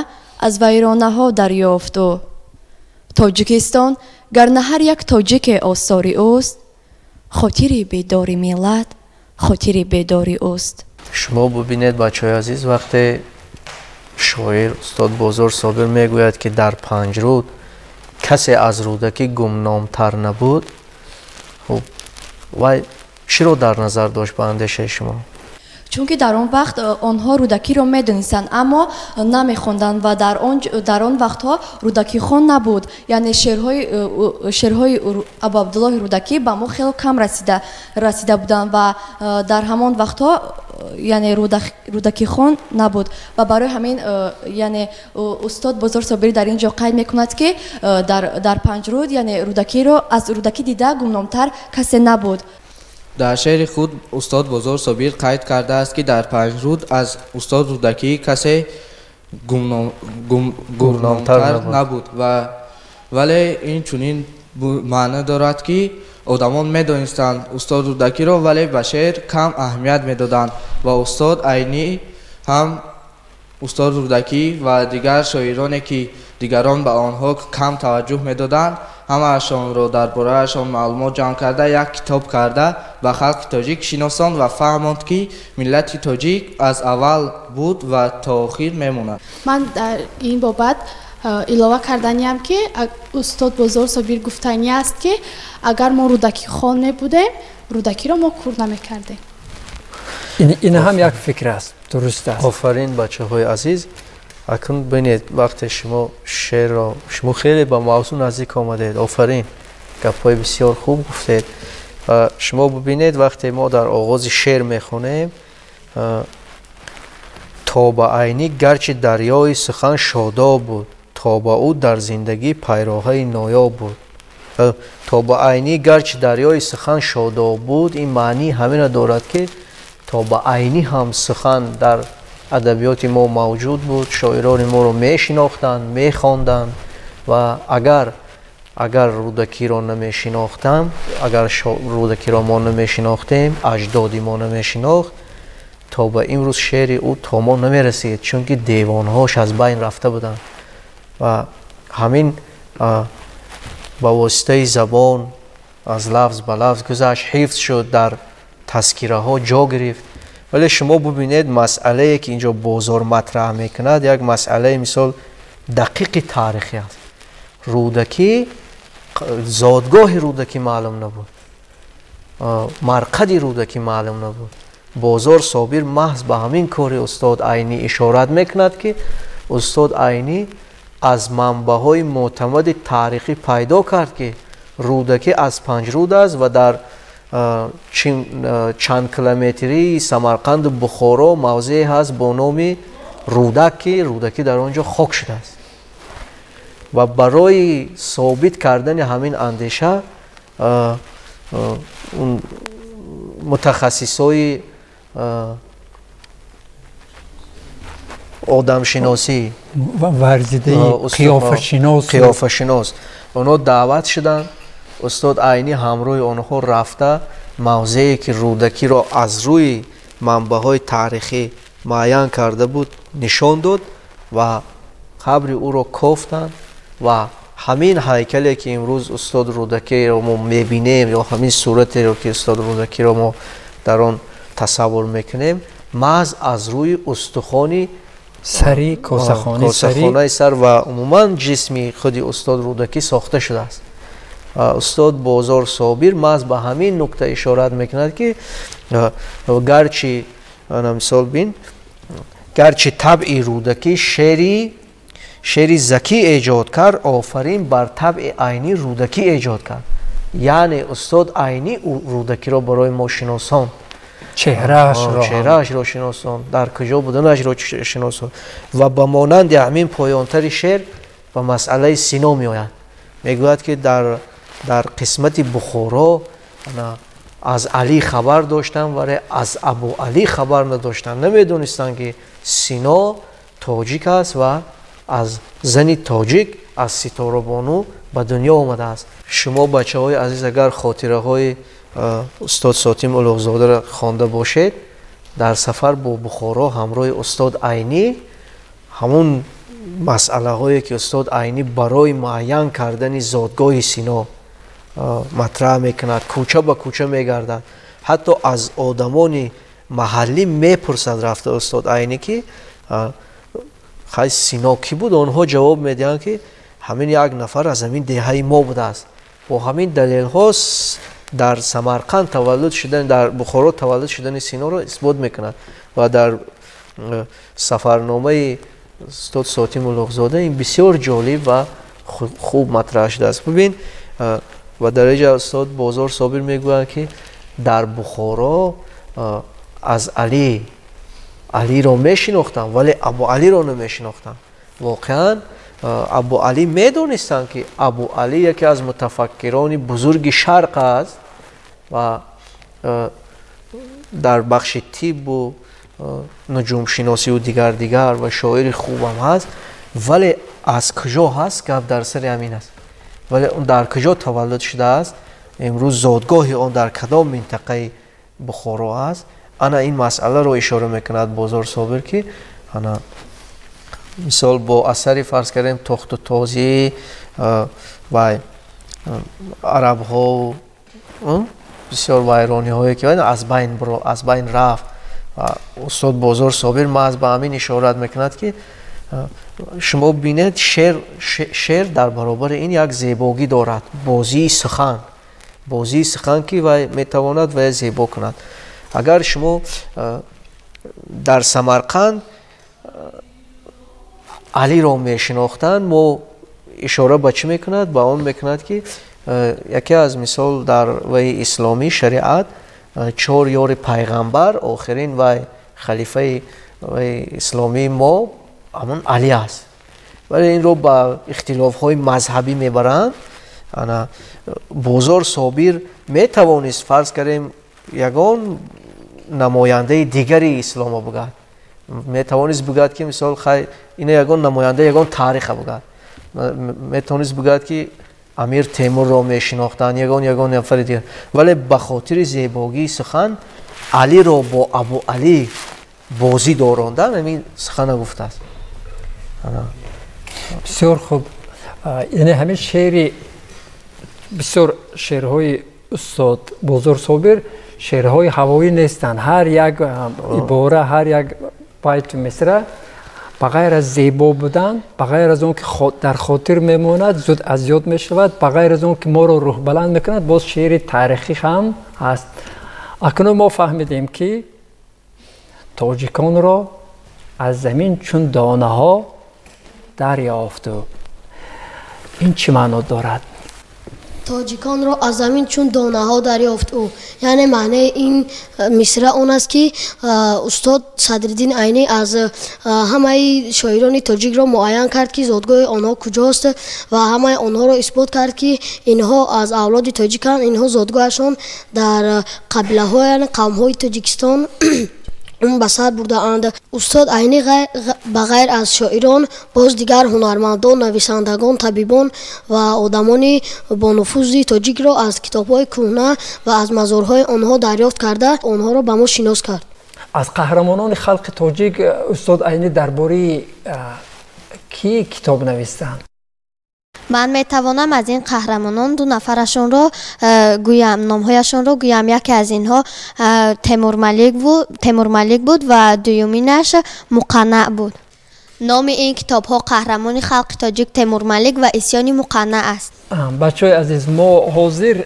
аз вайронаҳо дарёфт ӯ. Тоҷикистон гар на ҳар як тоҷике осори ӯст, хотири бедори миллат хотири бедори ӯст. Шумо бубинед, бачаҳои азиз, вақте шоир устод Бозор Собир мегӯяд, ки дар Панҷруд касе аз Рӯдакӣ гумномтар набуд, хуб, вай Чиро дар назар дошт ба андешаи шумо? Чунки дар он вақт онҳо Рӯдакиро медонистанд, аммо намехонданд ва дар он вақтҳо Рӯдакихон набуд. Яъне шеърҳои Абуабдуллоҳи Рӯдакӣ ба мо хеле кам расида буданд ва дар ҳамон вақтҳо яъне Рӯдакихон набуд. Ва барои ҳамин яъне устод Бозор Собирӣ дар ин ҷо қайд мекунад, ки дар Панҷруд яъне Рӯдакиро аз Рӯдакӣ дида гумномтар касе набуд. Дар шеъри худ устод Бозор Собир қайд кардааст, ки дар Панҷруд аз устод Рӯдакӣ касе гумномтар набуд, вале ин чунин маъно дорад, ки одамон медонистанд устод Рӯдакиро, вале ба шеър кам аҳамият медоданд ва устод Айнӣ ҳам устод Рӯдакӣ ва дигар шоироне, ки дигарон ба онҳо кам таваҷҷӯҳ медоданд, ҳамаашонро дар бораашон маълумот ҷамъ карда, як китоб карда ба халқи тоҷик шиносонд ва фаҳмонд, ки миллати тоҷик аз аввал буд ва то охир мемонад. Ман дар ин бобат илова карданиам, ки устод Бозор Собир гуфтанӣ аст, ки агар мо Рӯдакихон мебудем, Рӯдакиро мо кур намекардем. Ин ҳам як фикр аст, дуруст аст. Офарин бачаҳои азиз. Акнун бинед, вақте шумо шеърро, шумо хеле ба мавзӯъ наздик омадед, офарин, гапҳои бисёр хуб гуфтед. Шумо бибинед, вақте мо дар оғози шеър мехонем, то ба Айнӣ гарчи дарёи сухан шодоб буд, то ба ӯ дар зиндагӣ пайроҳаи ноёб буд. То ба Айнӣ гарчи дарёи сухан шодоб буд, ин маънии ҳаминро дорад, ки то ба Айнӣ ҳам сухан дар адабиёти мо мавҷуд буд, шоирони моро мешинохтанд, мехонданд ва агар Рӯдакиро намешинохтам, агар Рӯдакиро мо намешинохтем, аҷдоди мо намешинохт, то ба имрӯз шеъри ӯ то мо намерасид, чунки девонҳош аз байн рафта буданд ва ҳамин ба воситаи забон аз лафз ба лафз гузашт, ҳифз шуд, дар тазкираҳо ҷо гирифт. Вале шумо бубинед, масъалае ки инҷо Бозор матраҳ мекунад, як масъалаи мисол дақиқи таърихӣ аст. Рӯдакӣ, зодгоҳи Рӯдакӣ маълум набуд, марқади Рӯдакӣ маълум набуд. Бозор Собир маҳз ба ҳамин кори устод Айнӣ ишорат мекунад, ки устод Айнӣ аз манбаъҳои мӯътамади таърихӣ пайдо кард, ки Рӯдакӣ аз Панҷруд аст ва дар чанд километрии Самарқанду Бухоро мавзее ҳаст бо номи Рӯдак, ки Рӯдакӣ дар он ҷо хок шудааст. Ва барои собит кардани ҳамин андеша мутахассисои одамшиносӣ варзидаи қиёфашинос онҳо даъват шуданд. Устод Айнӣ ҳамроҳи онҳо рафта мавзее ки Рӯдакиро аз рӯи манбаъҳои таърихӣ муайян карда буд нишон дод ва қабри ӯро кофтанд ва ҳамин ҳайкале ки имрӯз устод Рӯдакиро мо мебинем ё ҳамин суратеро ки устод Рӯдакиро мо дар он тасаввур мекунем, маҳз аз рӯи устухони сари косахонаи сар ва умуман ҷисми худи устод Рӯдакӣ сохта шудааст. Устод Бозор Собир маҳз ба ҳамин нукта ишорат мекунад, ки гарчи мисол бин, гарчи табъи Рӯдакӣ шеъри закӣ эҷод кард, офарин бар табъи Айнӣ Рӯдакӣ эҷод кард. Яъне устод Айнӣ Рӯдакиро барои мо шиносон, чеҳраашро шиносон, дар куҷо буданашро шиносон ва ба монанди ҳамин поёнтари шеър ба масъалаи Сино меояд. Мегӯяд, ки дар қисмати Бухоро аз Алӣ хабар доштам, вале аз Абу Алӣ хабар надоштам. Намедонистанд, ки Сино тоҷик аст ва аз зани тоҷик, аз Ситорабону ба дунё омадааст. Шумо бачаҳои азиз, агар хотираҳои устод Сотим Улуғзодаро хонда бошед, дар сафар бо Бухоро ҳамроҳи устод Айнӣ ҳамун масъалаҳое ки устод Айнӣ барои муайян кардани зодгоҳи Сино матраҳ мекунад, кӯча ба кӯча мегардад, ҳатто аз одамони маҳаллӣ мепурсад рафта устод Айнӣ, ки хай Сино кӣ буд? Онҳо ҷавоб медиҳанд, ки ҳамин як нафар аз ҳамин деҳаи мо будааст. Бо ҳамин далелҳо Дар Самарқанд таваллуд шудан, дар Бухоро таваллуд шудани Синоро исбот мекунад ва дар сафарномаи устод Сотим Улуғзода ин бисёр ҷолиб ва хуб матраҳ шудааст. Бибин, ва дар инҷа устод Бозор Собир мегӯянд, ки дар Бухоро аз Алиро мешинохтам, вале Абу Алиро намешинохтам. Воқеан Абу Али медонистанд, ки Абу Али яке аз мутафаккирони бузурги шарқ аст ва дар бахши тиббу нуҷумшиносиву дигар ва шоири хубам ҳаст, вале аз куҷо ҳаст, гап дар сари ҳамин аст. Вале он дар куҷо таваллуд шудааст, имрӯз зодгоҳи он дар кадом минтақаи Бухоро аст, ана ин масъаларо ишора мекунад Бозор Собир, ки ана мисол бо асари фарз кардем тохту тозӣ ва арабҳо, бисёр вайрониҳое ки аз байн рафт. Устод Бозор Собир маҳз ба ҳамин ишорат мекунад, ки шумо бинед, шеър дар баробари ин як зебогӣ дорад, бозии сухан, ки вай метавонад вай зебо кунад. Агар шумо дар Самарқанд Алиро мешинохтанд, мо ишора ба чӣ мекунад? Ба он мекунад, ки яке аз мисол дар ваи исломӣ шариат чор ёри пайғамбар, охирин вай халифаи ваи исломии мо ҳамон Али аст. Вале инро ба ихтилофҳои мазҳабӣ мебаранд. Ана Бозор Собир метавонист, фарз кардем, ягон намояндаи дигари исломо бугад, метавонист бугад, ки мисол хай ина ягон намоянда ягон тариха бугад, метавонист бугад, ки Амир Темурро мешинохтанд, ягон нафари дигар, вале ба хотири зебогии сухан Алиро бо Абу Али бозӣ дорондан ҳамин сухана гуфтааст. Бисёр хуб. Яъне ҳамин шеъри бисёр шеърҳои устод Бозор Собир шеърҳои ҳавоӣ нестанд. Ҳар як ибора, ҳар як байту мисра ба ғайр аз зебо будан, ба ғайр аз он ки дар хотир мемонад, зуд аз ёд мешавад, ба ғайр аз он ки моро рӯҳбаланд мекунад, боз шеъри таърихӣ ҳам ҳаст. Акнун мо фаҳмидем, ки тоҷиконро аз замин чун донаҳо дарёфту. Ин чӣ маъно дорад? Тоҷиконро аз замин чун донаҳо дарёфт ӯ, яъне маънаи ин мисра он аст, ки устод Садриддин Айнӣ аз ҳамаи шоирони тоҷикро муайян кард, ки зодгоҳи онҳо куҷост, ва ҳамаи онҳоро исбот кард, ки инҳо аз авлоди тоҷиканд, инҳо зодгоҳашон дар қабилаҳо, яъне қавмҳои Тоҷикистон ба сар бурдаанд. Устод Айнӣ ба ғайр аз шоирон боз дигар ҳунармандон, нависандагон, табибон ва одамони бонуфузи тоҷикро аз китобҳои кӯҳна ва аз мазорҳои онҳо дарёфт карда, онҳоро ба мо шинос кард. Аз қаҳрамонони халқи тоҷик устод Айнӣ дар бораи кӣ китоб навистанд? Ман метавонам аз ин қаҳрамонон ду нафарашонро гӯям, номҳояшонро гӯям. Яке аз инҳо Темурмалик буд ва дуюминаш Муқаннаъ буд. Номи ин китобҳо «Қаҳрамони халқи тоҷик Темурмалик» ва «Исёни Муқаннаъ» аст. Бачаҳои азиз, мо ҳозир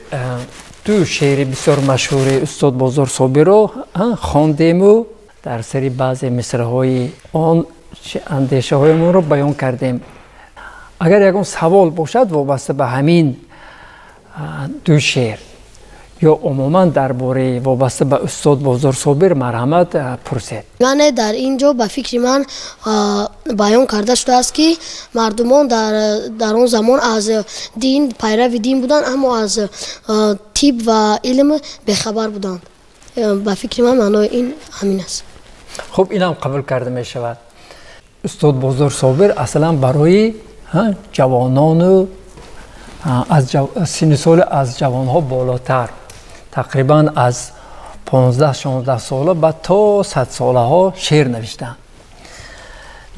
ду шеъри бисёр машҳури устод Бозор Собирро хондему дар сари баъзе мисраҳои он андешаҳоямонро баён кардем. Агар ягон савол бошад вобаста ба ҳамин ду шеър ё умуман дар бораи вобаста ба устод Бозор Собир, марҳамат, пурсед. Яъне дар ин ҷо ба фикри ман баён карда шудааст, ки мардумон дар он замон аз дин пайрави дин буданд, аммо аз тиб ва илм бехабар буданд. Ба фикри ман маънои ин ҳамин аст. Хуб, инам қабул карда мешавад. Устод Бозор Собир аслан барои ҷавонону аз синни соли аз ҷавонҳо болотар, тақрибан аз 15-16 сола ба то 100 солаҳо шеър навиштанд.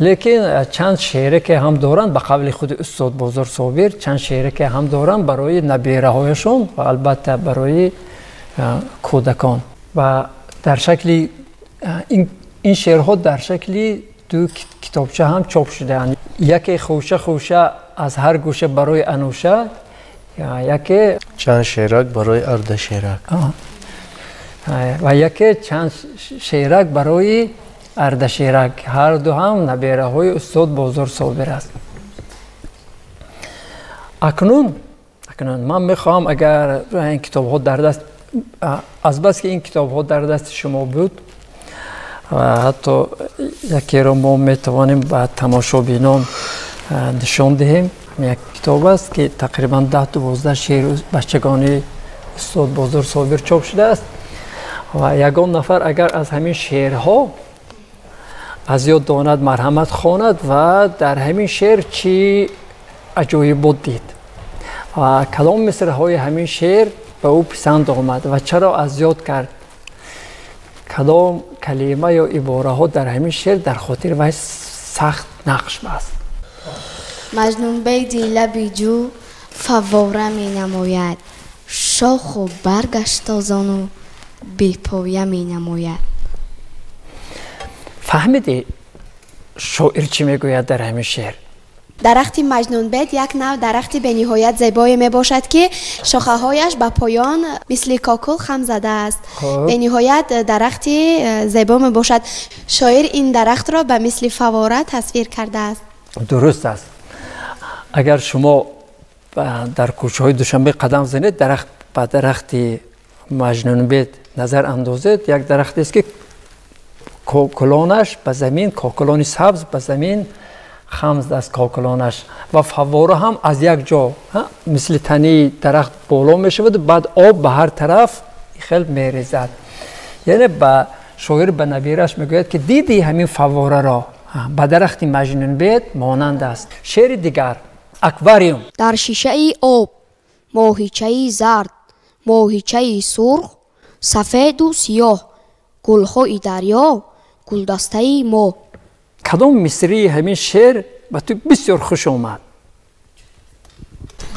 Лекин чанд шеъре ки ҳам доранд, ба қавли худи устод Бозор Собир, чанд шеъре ки ҳам доранд барои набераҳояшон ва албатта барои кӯдакон. Ва дар шакли ин шеърҳо дар шакли ду китобча ҳам чоп шудаанд. Яке «Хӯша хӯша аз ҳар гӯша барои Анӯша», Яке чанд шеърак барои Ардашерак. Ва яке чанд шеърак барои Ардашерак. Ҳар ду ҳам набераҳои устод Бозор Собир аст. Акнун ман мехоҳам, агар ин китобҳо дар даст, аз бас ки ин китобҳо дар дасти шумо буд, ва ҳатто якеро мо метавонем ба тамошобинон нишон диҳем. Як китоб аст, ки тақрибан 10-12 шеъри бачагони устод Бозор Собир чоп шудааст. Ва ягон нафар агар аз ҳамин шеърҳо аз ёд донад, марҳамат, хонад ва дар ҳамин шеър чӣ аҷоибот дид ва кадом мисраҳои ҳамин шеър ба ӯ писанд омад ва чаро аз ёд кард, кадом калима ё ибораҳо дар ҳамин шеър дар хотири вай сахт нақш баст. Маҷнунбеди лаби ҷӯ фаввора менамояд, шоху баргаш тозону бепоя менамояд. Фаҳмидӣ, шоир чӣ мегӯяд дар ҳамин шеър? Дарахти маҷнунбед як нав дарахти бениҳоят зебое мебошад, ки шохаҳояш ба поён мисли кокул хам задааст. Бениҳоят дарахти зебо мебошад. Шоир ин дарахтро ба мисли фаввора тасвир кардааст. Дуруст аст. Агар шумо дар кӯчаҳои Душанбе қадам занед, дарахт ба дарахти маҷнунбед назар андозед, як дарахтест, ки кокулонаш ба замин, кокулони сабз ба замин хам аст кокулонаш, ва фаввора ҳам аз як ҷо мисли танаи дарахт боло мешавад, баъд об ба ҳар тараф хел мерезад. Яъне ба шоир ба набираш мегӯяд, ки диди, ҳамин фаввораро ба дарахти маҷнунбед монанд аст. Шеъри дигар, аквариум. Дар шишаи об моҳичаи зард, моҳичаи сурх, сафеду сиёҳ, гулҳои дарё, гулдастаи мо. Кадом мисрии ҳамин шеър ба ту бисёр хуш омад,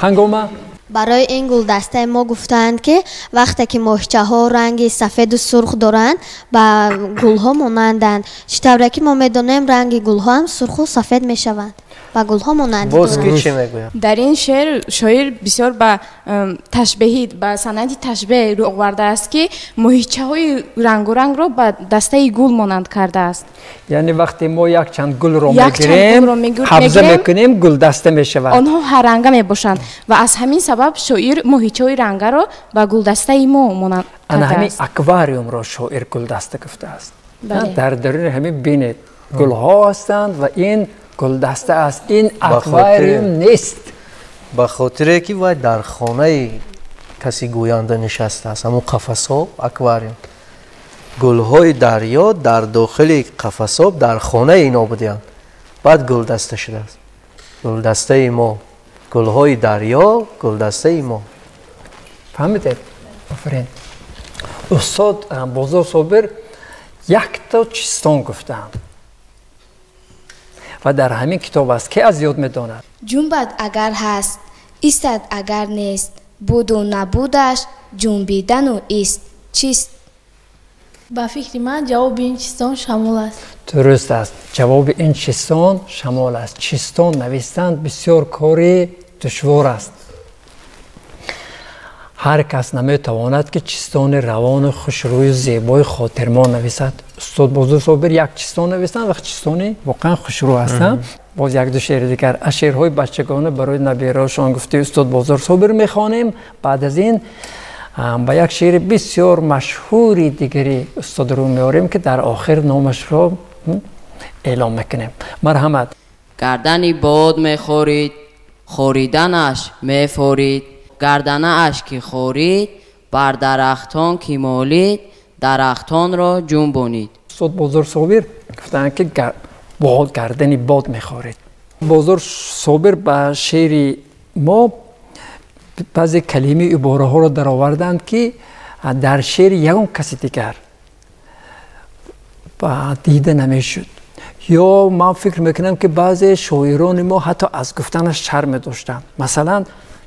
Ҳангома? Барои ин гулдастаи мо гуфтаанд, ки вақте ки моҳичаҳо ранги сафеду сурх доранд, ба гулҳо монанданд. Чӣ тавре ки мо медонем, ранги гулҳо ҳам сурху сафед мешаванд, ба гулҳо монанд. Боз ки чӣ мегӯяд? Дар ин шеър шоир бисёр ба ташбеҳӣ, ба санъати ташбеҳ рӯ овардааст, ки моҳичаҳои рангорангро ба дастаи гул монанд кардааст. Яъне вақте мо якчанд гулро мегирем, қабза мекунем, гулдаста мешавад. Онҳо ҳарранга мебошанд ва аз ҳамин сабаб шоир моҳичаҳои рангаро ба гулдастаи мо монанд. Ана ҳамин аквариумро шоир гулдаста гуфтааст. Дар даруни ҳамин, бинед, гулҳо ҳастанд ва ин гулдаста аст, ин аквариум нест. Ба хотире ки вай дар хонаи каси гӯянда нишастааст, ҳамун қафасоб аквариум, гулҳои дарё дар дохили қафасоб дар хонаи ино будиянд, баъд гулдаста шудааст. Гулдастаи мо, гулҳои дарё, гулдастаи мо. Фаҳмидед? Офарин. Устод Бозор Собир якто чистон гуфтаанд ва дар ҳамин китоб аст. Ке аз ёд медонад? Ҷунбад агар ҳаст, истад агар нест, буду набудаш ҷунбидану ист, чист? Ба фикри ман, ҷавоби ин чистон шамол аст. Дуруст аст, ҷавоби ин чистон шамол аст. Чистон навистан бисёр кори душвор аст. Ҳар кас наметавонад, ки чистони равону хушрӯю зебои хотирмон нависад. Устод Бозор Собир як чистон нависанд ва чистони воқеан хушрӯ ҳастанд. Боз як-ду шеъри дигар аз шеърҳои бачагона барои набираҳошон гуфтаи устод Бозор Собир мехонем. Баъд аз ин ба як шеъри бисёр машҳури дигари устод рӯ меорем, ки дар охир номашро эълом мекунем. Марҳамат. Гардани бод мехорид, хориданаш мефорид, гарданааш ки хорид, бар дарахтон ки молид, дарахтонро ҷунбонид. Устод Бозор Собир гуфтанд, ки бод, гардани бод мехорид. Бозор Собир ба шеъри мо баъзе калимаи ибораҳоро дароварданд, ки дар шеъри ягон каси дигар дида намешуд, ё ман фикр мекунам, ки баъзе шоирони мо ҳатто аз гуфтанаш шарм медоштанд. Масалан,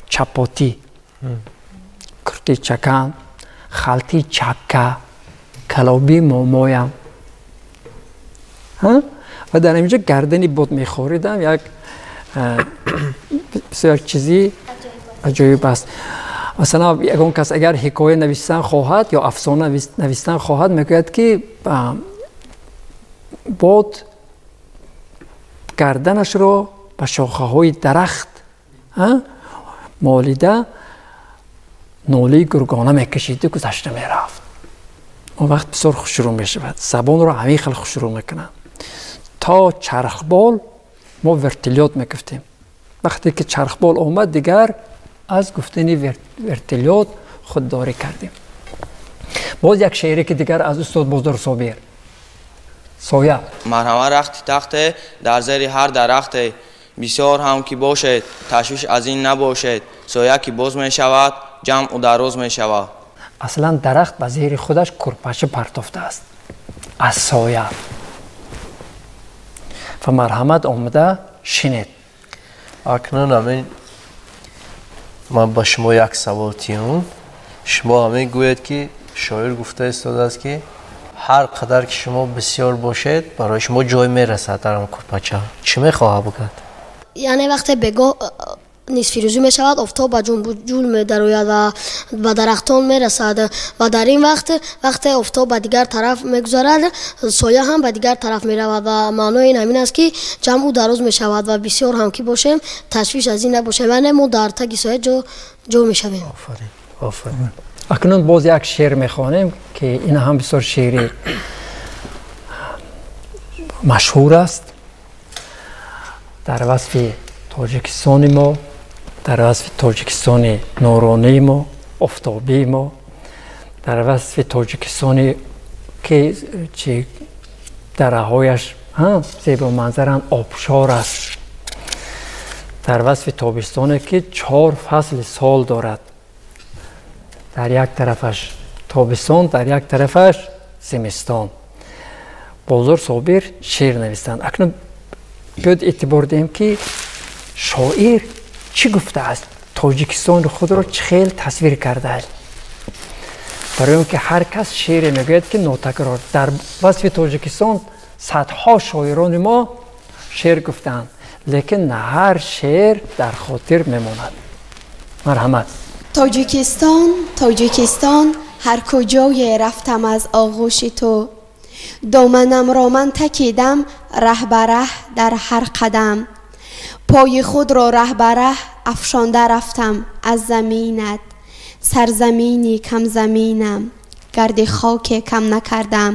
чапотӣ, курти чакан, халти чакка, калоби момоям. Ва дар ҳаминҷо гардани бод мехоридам як бисёр як чизи аҷоиб аст. Масалан, ягон кас агар ҳикоя навиштан хоҳад ё афсона навиштан хоҳад, мегӯяд ки бод гарданашро ба шохаҳои дарахт молида нолаи гургона мекашиду гузашта мерафт. Он вақт бисёр хушрӯ мешавад. Забонро ҳамин хел хушрӯ мекунанд. То чархбол мо вертолёт мегуфтем. Вақте ки чархбол омад, дигар аз гуфтани вертолёт худдорӣ кардем. Боз як шеъре ки дигар аз устод Бозор Собир. Соя. Марҳама рахти тахте дар зери ҳар дарахте, бисёр ҳам ки бошед, ташвиш аз ин набошед, соя ки боз мешавад, ҷамъу дароз мешавад. Аслан дарахт ба зери худаш курпача партофтааст аз соя. Ва марҳамат омада шинед. Акнун ҳамин ман ба шумо як савол тиём. Шумо ҳамин гӯед ки шоир гуфта истодааст ки ҳар қадар ки шумо бисёр бошед, барои шумо ҷой мерасад дар он курпача. Чӣ мехоҳад бигӯяд? Яъне вақте бегоҳ нисфирӯзӣ мешавад, офтоб ба ҷунбуҷул медарояд ва ба дарахтон мерасад ва дар ин вақт вақте офтоб ба дигар тараф мегузарад, соя ҳам ба дигар тараф меравад ва маънои ин ҳамин аст ки ҷамъу дароз мешавад ва бисёр ҳам ки бошем, ташвиш аз ин набошем, яъне мо дар таги соя ҷо мешавем. Офарин, офарин. Акнун боз як шеър мехонем ки ин ҳам бисёр шеъри машҳур аст дар васфи Тоҷикистони мо, дар васфи Тоҷикистони нуронии мо, офтобии мо, дар васфи Тоҷикистоне ки чи дараҳояш зебоманзаранд, обшор аст, дар васфи тобистоне ки 4 фасли сол дорад. Дар як тарафаш тобистон, дар як тарафаш зимистон. Бозор Собир шеър навистанд. Акнун биёд эътибор диҳем ки шоир чӣ гуфтааст, Тоҷикистони худро чӣ хел тасвир кардааст. Барои он ки ҳар кас шеъре мегӯяд ки нотакрор. Дар васфи Тоҷикистон садҳо шоирони мо шеър гуфтаанд, лекин на ҳар шеър дар хотир мемонад. Марҳамат. Тоҷикистон, Тоҷикистон, ҳар куҷое рафтам аз оғӯши ту, доманамро ман такидам раҳ ба раҳ дар ҳар қадам, пои худро раҳ ба раҳ афшонда рафтам аз заминат, сарзамини камзаминам, гарди хоке кам накардам,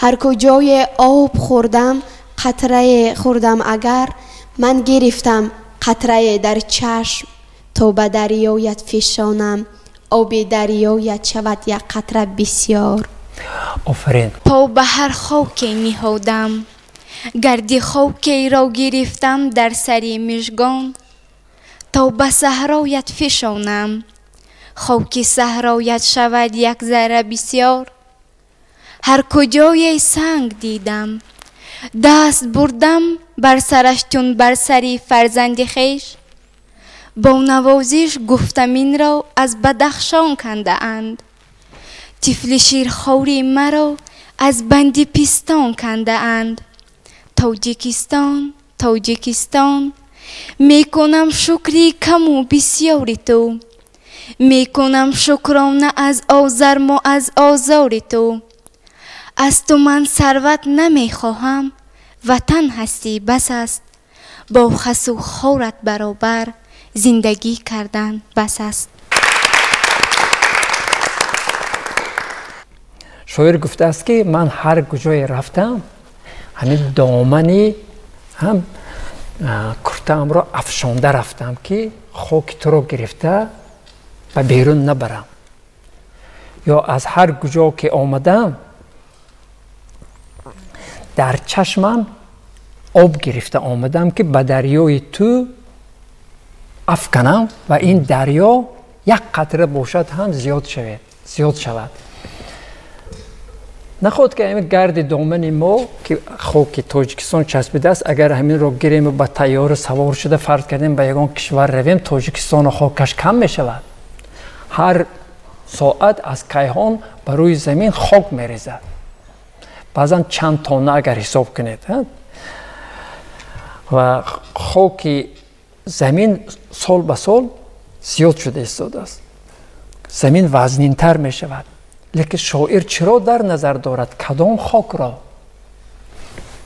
ҳар куҷое об хӯрдам, қатрае хӯрдам агар, ман гирифтам қатрае дар чашм, то ба дарёят фишонам, оби дарёят шавад як қатра бисёр. Офарин. По ба ҳар хоке ниҳодам, гарди хокеро гирифтам дар сари мижгон, то ба саҳроят фишонам, хоки саҳроят шавад як зарра бисёр. Ҳар куҷое санг дидам, даст бурдам бар сараш чун бар сари фарзанди хеш, бо навозиш гуфтам инро аз Бадахшон кандаанд, тифли ширхори маро аз банди пистон кандаанд. Тоҷикистон, Тоҷикистон, мекунам шукри каму бисёри ту, мекунам шукрона аз озарму аз озори ту. Аз ту ман сарват намехоҳам, ватан ҳастӣ бас аст, бо хасу хорат баробар зиндагӣ кардан бас аст. Шоир гуфтааст ки ман ҳар куҷое рафтам, ҳамин домани ҳам куртаамро афшонда рафтам ки хоки туро гирифта ба берун набарам, ё аз ҳар куҷо ки омадам дар чашмам об гирифта омадам ки ба дарёи ту афканам ва ин дарё як қатра бошад ҳам зиёд шавад. Наход ки ҳамин гарди домани мо ки хоки Тоҷикистон часпидааст, агар ҳаминро гирем ба тайёра савор шуда фарз кардем ба ягон кишвар равем, Тоҷикистону хокаш кам мешавад. Ҳар соат аз кайҳон ба рӯи замин хок мерезад, баъзан чанд тонна агар ҳисоб кунед, ва хоки замин сол ба сол Зиёд шуда истодааст, замин вазнинтар мешавад. Лекин шоир чиро дар назар дорад? Кадом хокро?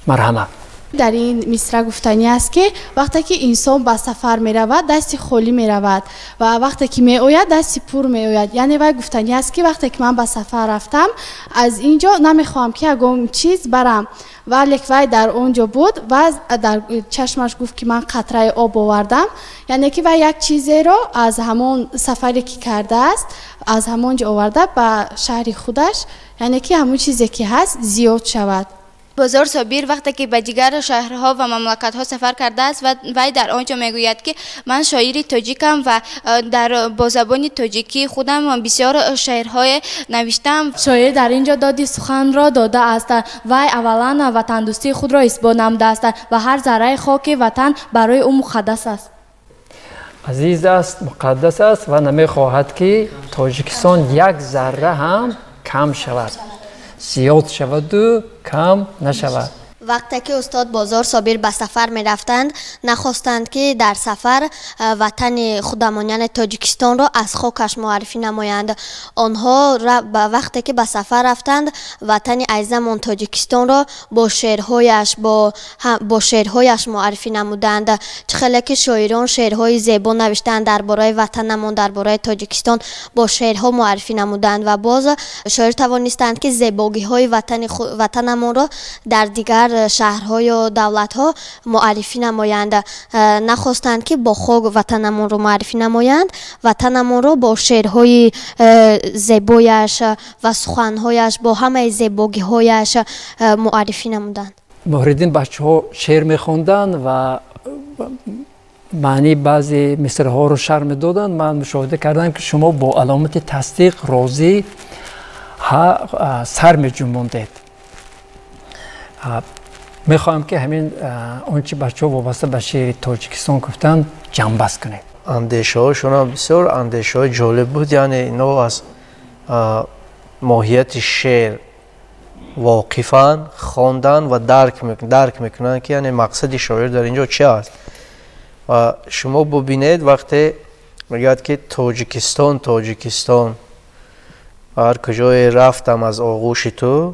Марҳамат. Дар ин мисра гуфтанӣ аст, ки вақте ки инсон ба сафар меравад, дасти холӣ меравад ва вақте ки меояд, дасти пур меояд. Яъне вай гуфтанӣ аст, ки вақте ки ман ба сафар рафтам, аз ин ҷо намехоҳам, ки ягон чиз барам, валек вай дар он ҷо буд ва дар чашмаш гуфт, ки ман қатраи об овардам. Яъне ки вай як чизеро аз ҳамон сафаре ки кардааст, аз ҳамон ҷо оварда ба шаҳри худаш, яъне ки ҳамон чизе ки ҳаст зиёд шавад. Бозор Собир вақте ки ба дигар шаҳрҳо ва мамлакатҳо сафар кардааст, ва вай дар он ҷо мегӯяд, ки ман шоири тоҷикам ва дар бо забони тоҷикӣ худам бисёр шеърҳое навиштам. Шоир дар ин ҷо доди суханро додааст. Вай аввалан ватандӯстии худро исбот намудааст ва ҳар зарраи хоки ватан барои ӯ муқаддас аст. Азиз аст, муқаддас аст ва намехоҳад, ки Тоҷикистон як зарра ҳам кам шавад, зиёд шаваду кам нашавад. Вақте ки устод Бозор Собир ба сафар мерафтанд, нахостанд, ки дар сафар ватани худамон, яъне Тоҷикистонро аз хокаш муаррифӣ намоянд. Онҳо вақте ки ба сафар рафтанд, ватани азизамон Тоҷикистонро бо шеърҳояш муаррифӣ намуданд. Чӣ хеле ки шоирон шеърҳои зебо навиштанд дар бораи ватанамон, дар бораи Тоҷикистон бо шеърҳо муаррифӣ намуданд ва боз шоир тавонистанд, ки зебогиҳои ватанамонро дар дигар шаҳрҳо ё давлатҳо муаррифӣ намоянд. Нахостанд, ки бо хок ватанамонро муаррифӣ намоянд, ватанамонро бо шеърҳои зебояш ва суханҳояш, бо ҳамаи зебогиҳояш муаррифӣ намуданд. Муҳриддин, бачаҳо шеър мехонданд ва маънии баъзе мисраҳоро шарҳ медоданд. Ман мушоҳида кардам, ки шумо бо аломати тасдиқ розӣ сар меҷунбондед. Мехоҳам, ки ҳамин он чи бачаҳо вобаста ба шеъри Тоҷикистон гуфтанд, ҷамъбаст кунед. Андешаҳошонам бисёр андешаҳои ҷолиб буд. Яъне ино аз моҳияти шеър воқифанд, хондан ва дарк мекунанд, ки яъне мақсади шоир дар ин ҷо чи аст. Ва шумо бубинед, вақте мегӯяд, ки Тоҷикистон, Тоҷикистон, ҳар куҷое рафтам аз оғӯши ту,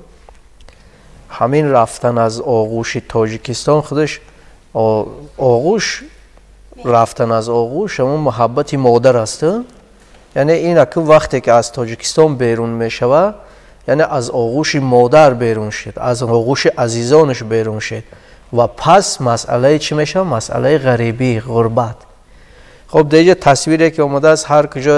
ҳамин рафтан аз оғӯши Тоҷикистон худаш оғӯш, рафтан аз оғӯш ҳамон муҳаббати модар аст. Яъне ин аку вақте ки аз Тоҷикистон берун мешавад, яъне аз оғӯши модар берун шуд, аз оғӯши азизонаш берун шуд ва пас масъалаи чӣ мешавад? Масъалаи ғарибӣ, ғурбат. Хоб, дар инҷа тасвире ки омадааст, ҳар куҷо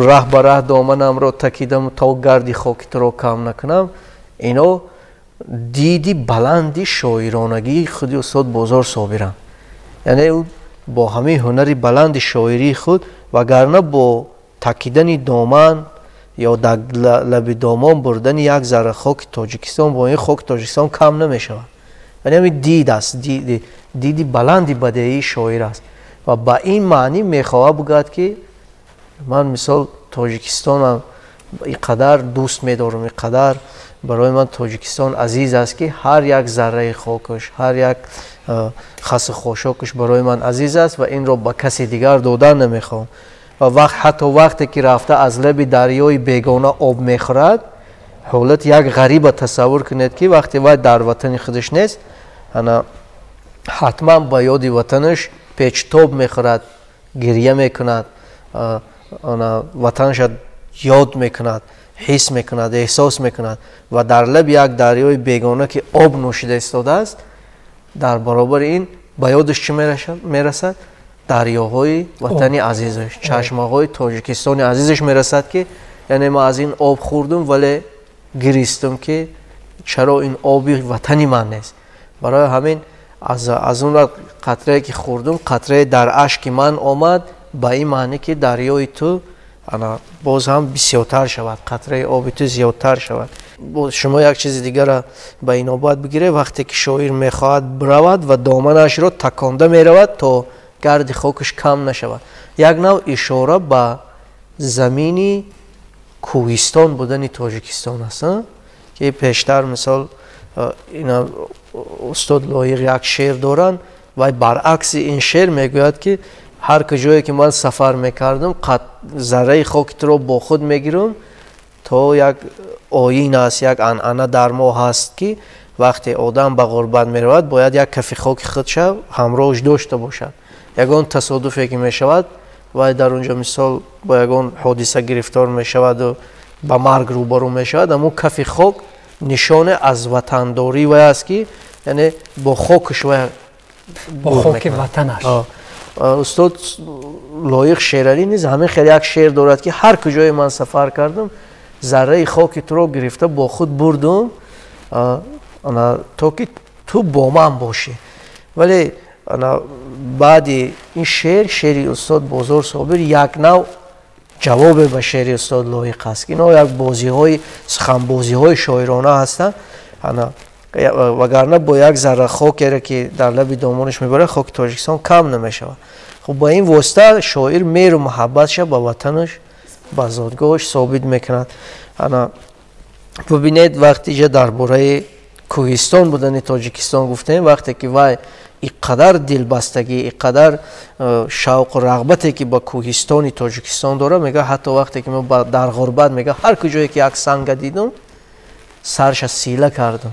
раҳ ба раҳ доманамро такидам, то гарди хоки туро кам накунам. Ино диди баланди шоиронагии худи устод Бозор Собиранд. Яъне ӯ бо ҳамин ҳунари баланди шоирии худ, вагарна бо такидани доман ё дар лаби домон бурдани як зарра хоки Тоҷикистон бо ин хоки Тоҷикистон кам намешавад. Яъне ҳамин дид аст, диди баланди бадеии шоир аст ва ба ин маънӣ мехоҳад бигӯяд, ки ман мисол Тоҷикистонам ин қадар дӯст медорам, ин қадар барои ман Тоҷикистон азиз аст, ки ҳар як зарраи хокаш, ҳар як хасу хошокаш барои ман азиз аст ва инро ба каси дигар додан намехоҳам. Ва вақт, ҳатто вақте ки рафта аз лаби дарёи бегона об мехӯрад, ҳолати як ғариба тасаввур кунед, ки вақте вай дар ватани худаш нест, ана ҳатман ба ёди ватанаш печтоб мехӯрад, гирья мекунад, ана ватанаша ёд мекунад, ҳис мекунад, эҳсос мекунад ва дар лаби як дарёи бегона ки об нӯшида истодааст, дар баробари ин ба ёдаш чӣ мерасад? Дарёҳои ватани азизаш, чашмаҳои Тоҷикистони азизаш мерасад, ки яъне ман аз ин об хӯрдум, вале гиристум, ки чаро ин оби ватани ман нест. Барои ҳамин аз он қатрае ки хӯрдум, қатрае дар ашки ман омад, ба ин маъне ки дарёи ту ана боз ҳам бисёртар шавад, қатраи оби ту зиёдтар шавад. Шумо як чизи дигарро ба инобат бигиред: вақте ки шоир мехоҳад биравад ва доманашро таконда меравад, то гарди хокаш кам нашавад, як нав ишора ба замини кӯҳистон будани Тоҷикистон аст, ки пештар мисол ина устод Лоиқ як шеър доранд ва баръакси ин шеър мегӯяд, ки Ҳар куҷое ки ман сафар мекардам, зарраи хоки туро бо худ мегирам, то як оин аст, як анъана дар мо ҳаст, ки вақте одам ба ғурбат меравад, бояд як кафи хоки худша ҳамроҳш дошта бошад. Ягон тасодуфе ки мешавад, вай дар унҷо мисол бо ягон ҳодиса гирифтор мешаваду ба марг рӯбарӯ мешавад, аммо кафи хок нишоне аз ватандорӣ вай аст, ки яъне бо хокаш вай, бо хоки ватанаш. Устод Лоиқ Шералӣ низ ҳамин хел як шеър дорад, ки ҳар куҷое ман сафар кардам, зарраи хоки туро гирифта бо худ бурдум, то ки ту бо ман бошӣ. Вале баъди ин шеър, шеъри устод Бозор Собир як нав ҷавобе ба шеъри устод Лоиқ аст. Инҳо як бозиҳои суханбозиҳои шоирона ҳастанд. Вагарна бо як зарра хокере ки дар лаби домонаш мебарад, хоки Тоҷикистон кам намешавад. Хуб, ба ин восита шоир меҳру муҳаббатша ба ватанаш, ба зодгоҳаш собит мекунад. Бубинед, вақте иҷа дар бораи кӯҳистон будани Тоҷикистон гуфтем, вақте ки вай иқадар дилбастагӣ, иқадар шавқу рағбате ки ба кӯҳистони Тоҷикистон дорад, мега ҳатто вақте ки ман дар ғурбат, мега ҳар куҷое ки як санга дидам, сарша сила кардам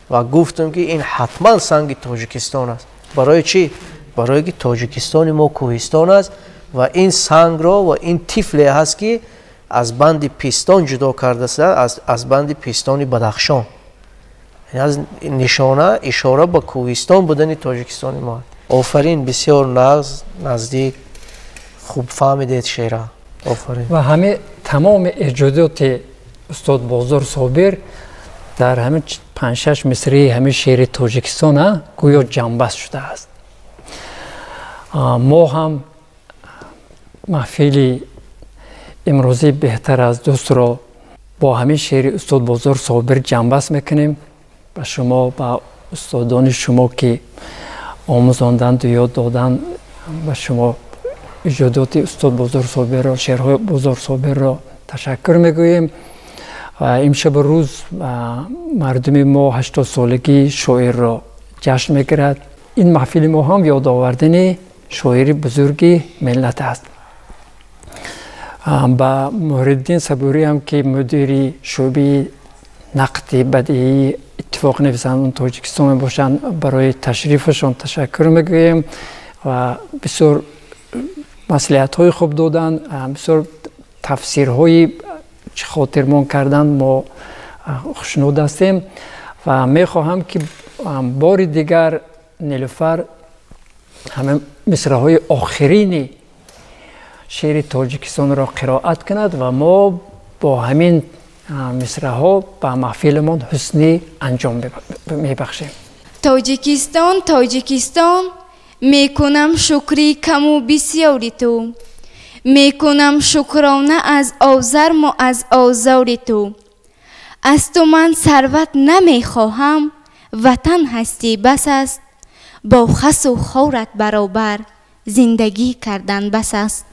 ва гуфтам, ки ин ҳатман санги Тоҷикистон аст. Барои чӣ? Барое ки Тоҷикистони мо кӯҳистон аст ва ин сангро ва ин тифле ҳаст, ки аз банди пистон ҷудо кардааст, аз банди пистони Бадахшон. Аз нишона, ишора ба кӯҳистон будани Тоҷикистони мо. Офарин, бисёр нағз, наздик, хуб фаҳмидед шеъра. Офарин. Ва ҳамин тамоми эҷодиёти устод Бозор Собир дар ҳамин 5-6 мисраи ҳамин шеъри Тоҷикистон гӯё ҷамъбаст шудааст. Мо ҳам маҳфили имрӯзӣ беҳтар аз дӯстро бо ҳамин шеъри устод Бозор Собир ҷамъбаст мекунем. Ба шумо, ба устодони шумо, ки омӯзонданду ёд додан ба шумо эҷодиёти устод Бозор Собирро, шеърҳои Бозор Собирро ташаккур мегӯем. Имшабу рӯз мардуми мо 80-солагии шоирро ҷашн мегирад. Ин маҳфили мо ҳам ёдовардани шоири бузурги миллат аст. Ба Муҳриддин Сабурӣ ҳам, ки мудири шӯъбаи нақди бадиии иттифоқи нависандагони Тоҷикистон мебошанд, барои ташрифашон ташаккур мегӯем ва бисёр маслиҳатҳои хуб доданд, бисёр тафсирҳои хотирмон кардан, мо хушнуд ҳастем ва мехоҳам, ки бори дигар Нилуфар ҳама мисраҳои охирини шеъри Тоҷикистонро қироат кунад ва мо бо ҳамин мисраҳо ба маҳфиламон ҳусни анҷом мебахшем. Тоҷикистон, Тоҷикистон, мекунам шукри каму бисёри ту, мекунам шукрона аз озарму аз озори ту. Аз ту ман сарват намехоҳам, ватан ҳастӣ бас аст, бо хасу хорат баробар зиндагӣ кардан бас аст.